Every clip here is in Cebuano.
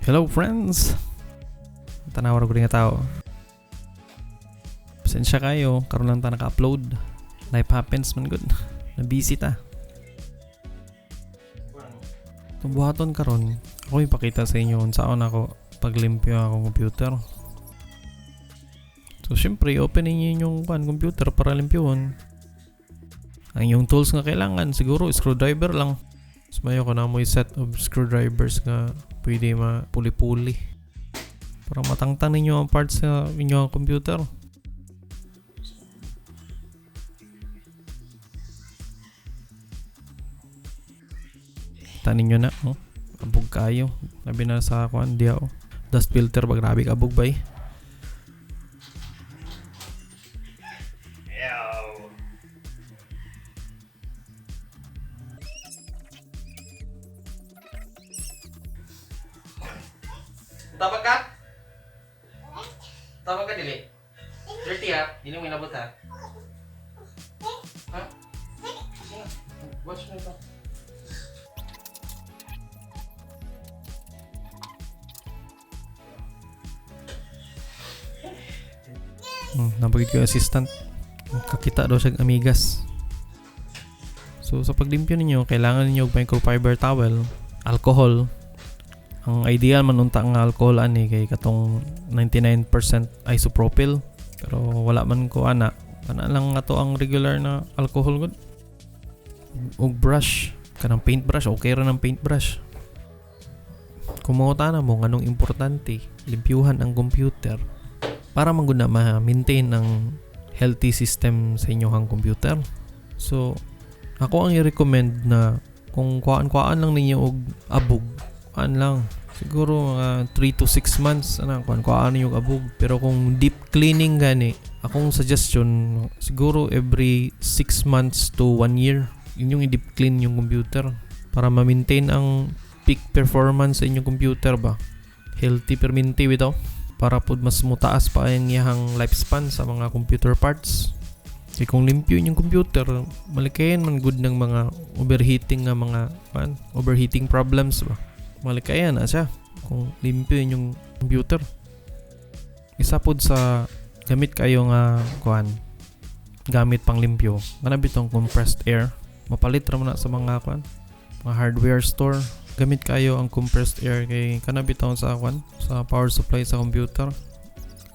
Hello, friends! Tanawa ra ko nga tao. Pasensya kayo, karon lang ta naka-upload. Life happens man gud. Na busy ta. Itong buhaton karon, ako ipakita sa inyo unsaon ako paglimpyo akong computer. So syempre, open ninyo inyong kuan computer para limpyuhon. Ang inyong tools nga kailangan siguro screwdriver lang. Mas mayo ko na mo set of screwdrivers nga pwede mapuli-puli para matangtang ninyo ang parts sa inyong computer. Ta ninyo na, oh. Abog kayo. Labi na sa kuan diya, oh. Dust filter ba, grabe ka abog bay. Tabag ka? Tabag ka dili? Dirty ha? Dili mo inabot ha? Ha? Sino? Watch mo ito. Nabagit ko yung assistant. Kakita daw siya amigas. So sa paglimpyo ninyo, kailangan ninyo og microfiber towel, alcohol. Ang ideal man unta nga alcohol ani kay katong 99% isopropyl. Pero wala man ko ana. Kana lang nga to ang regular na alcohol gud. Og brush, kanang paintbrush, okay ra ng paintbrush. Kung mangutana mo nganong importante limpyuhan ang computer, para man gud na ma-maintain ang healthy system sa inyong computer. So, ako ang i-recommend na kung kuhaan-kuhaan lang ninyo og abog, kuhaan lang. Siguro mga 3 to 6 months, ana, kuhaan-kuhaan ninyo og abog. Pero kung deep cleaning gani, akong suggestion, siguro every 6 months to 1 year, inyong i-deep clean yung computer para ma-maintain ang peak performance sa inyong computer ba. Healthy perminti bitaw para pud mas mutaas pa ang iyang lifespan sa mga computer parts. Kay kung limpyo inyong computer, malikayan man gud ng mga overheating nga mga kuan, overheating problems ba. Malikayan na siya kung limpyo inyong computer. Isa pud sa gamit kayo nga kuan, gamit pang limpyo, kana bitong compressed air. Mapalit ra man na sa mga kuan, mga hardware store. Gamit kayo ang compressed air kay kana bitaw sa kuan, sa power supply sa computer.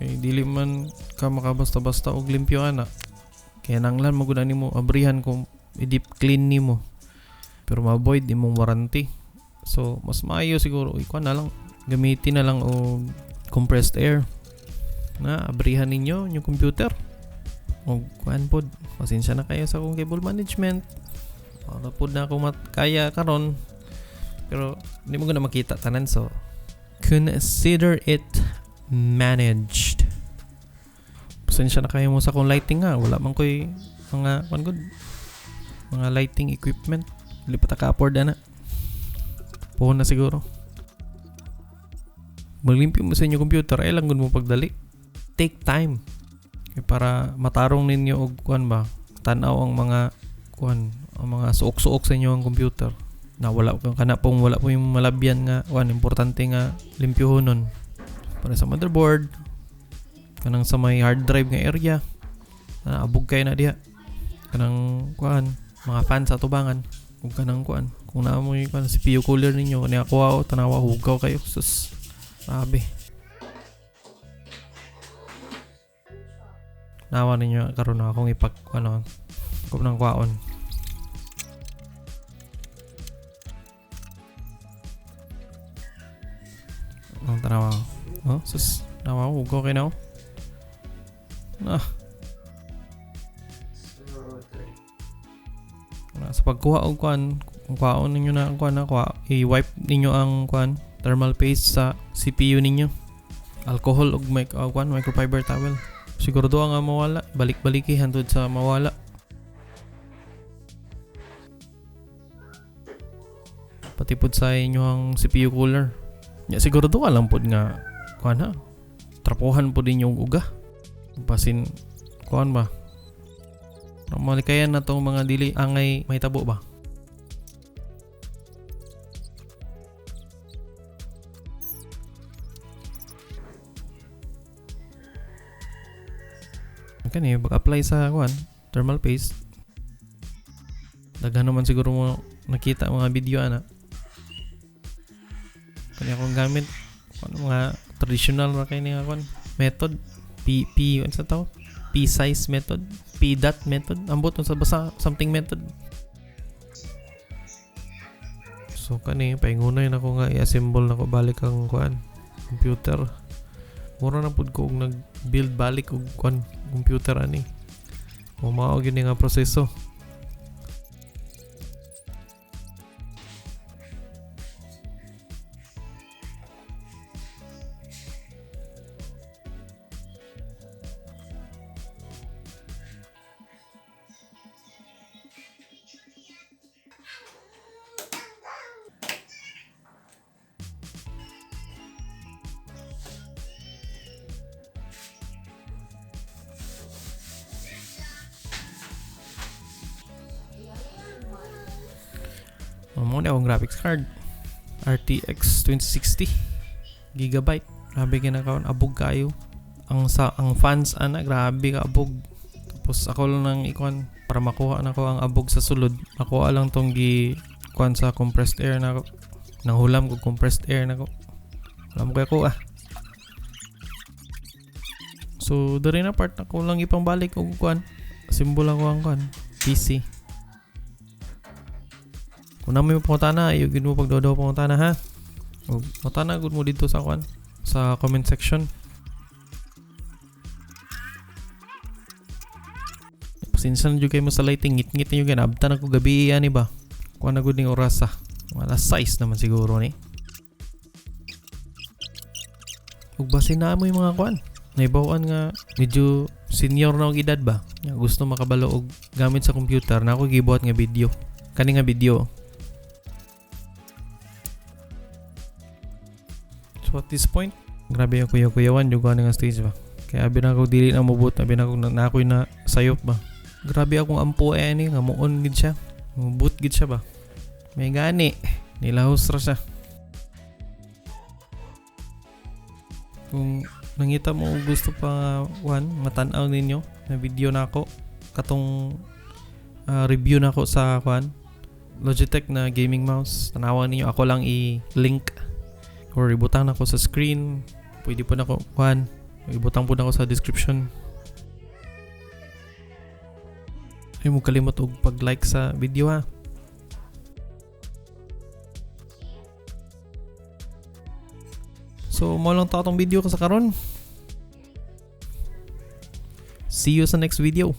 Kay dili man ka makabasta-basta og limpyo ana. Kaya nanglan mo gud nimo abrihan kung i-deep clean nimo. Pero ma-void imong warranty. So mas maayo siguro ikuan na lang, gamitin na lang og compressed air na abrihan ninyo inyong computer. Og kuan pod, pasensya na kayo sa akong cable management. Para pod na ako kaya karon. Pero hindi mo guna makita tanan, so consider it managed. Pasensya na kayo mo sa akong lighting nga. Wala man ko'y mga one good mga lighting equipment. Dili pa ta ka-afford ana. Puhon na siguro. Maglimpyo mo sa inyong computer, ay lang gud mo pagdali. Take time. Kay para matarong ninyo og kuan ba, tan-aw ang mga kuan, ang mga suok-suok sa inyong computer. Na wala ko kana pong wala po yung malabyan nga kuan, importante nga limpyohon nun. Para sa motherboard, kanang sa may hard drive nga area, na abog kayo na diha. Kanang kuan, mga fans sa tubangan, ug kanang kuan, kung naa mo yung kuan, CPU cooler ninyo, kani ako ako, tanawa, hugaw kayo. Sus, grabe. Nawa ninyo karon na akong ipak, ano, kung nang kuwaon. Ang tanawa. Oh, sus, nawa ko, hugaw kayo na ako. Ah. So, dirty. Na, sa pagkuha og kuan, kung kuhaon ninyo na ang kuan na kuha, i-wipe ninyo ang kuan, thermal paste sa CPU ninyo. Alcohol ug kuan, microfiber towel. Sigurado ang mawala, balik-baliki hantod sa mawala. Pati pud sa inyong CPU cooler. Ya, sigurado ka lang pud nga kuan ha. Trapuhan pud ninyo og uga. Basin kuan ba? Malikayan na tong mga dili angay mahitabo ba? Kani pag-apply sa kuan, thermal paste. Daghan naman siguro mo nakita mga video ana. Kani akong gamit kuan, mga traditional ra kay ni nga kuan method, P P unsa to? P size method, P dot method, ambot unsa basta something method. So kani paingunay nako nga i-assemble nako balik ang kuan computer. Mura na pud ko og nag-build balik og kuan computer ani. Mao gyud ni nga proseso. Mao na akong graphics card, RTX 2060 gigabyte. Grabe kay nakaon, abog kayo. Ang fans ana, grabe ka abog. Tapos ako lang nang ikuan para makuha nako ang abog sa sulod. Nakuha lang tong gi kuan sa compressed air nako. Nanghulam ko compressed air nako. Alam ko ako ah. So diri na part ako lang ipangbalik og kuan. Symbol ako ang kuan PC. Kung na may pangutana, ayaw gud mo pagdodo pangutana ha. O pangutana gud mo dito sa kuan, sa comment section. Pasensya na jud kayo mo sa lighting, ngit-ngit niyo gan abtan ako gabi ani ba. Kuan na gud ning oras ah. Mga alas 6 naman siguro ni. Ug basin na mo yung mga kuan. Naibaw-an nga medyo senior na og edad ba. Nga gusto makabalo og gamit sa computer, na ako gibuhat nga video. Kani nga video. So at this point, grabe ang kuya-kuyawan yung nga stage ba. Kaya abi na ako dili na mobot, abi na ako na ako'y na sayop ba. Grabe akong ampo eh ni nga muon gid siya. Mobot gid siya ba. May gani, nilahos ra siya. Kung nangita mo og gusto pa kuan, matan-aw ninyo na video nako katong review nako sa kuan Logitech na gaming mouse. Tanawan ninyo, ako lang i-link or ibutang nako sa screen. Pwede po nako kuan, ibutang po nako sa description. Ay mo kalimot og pag-like sa video ha. So mao lang ta atong video sa karon. See you sa next video.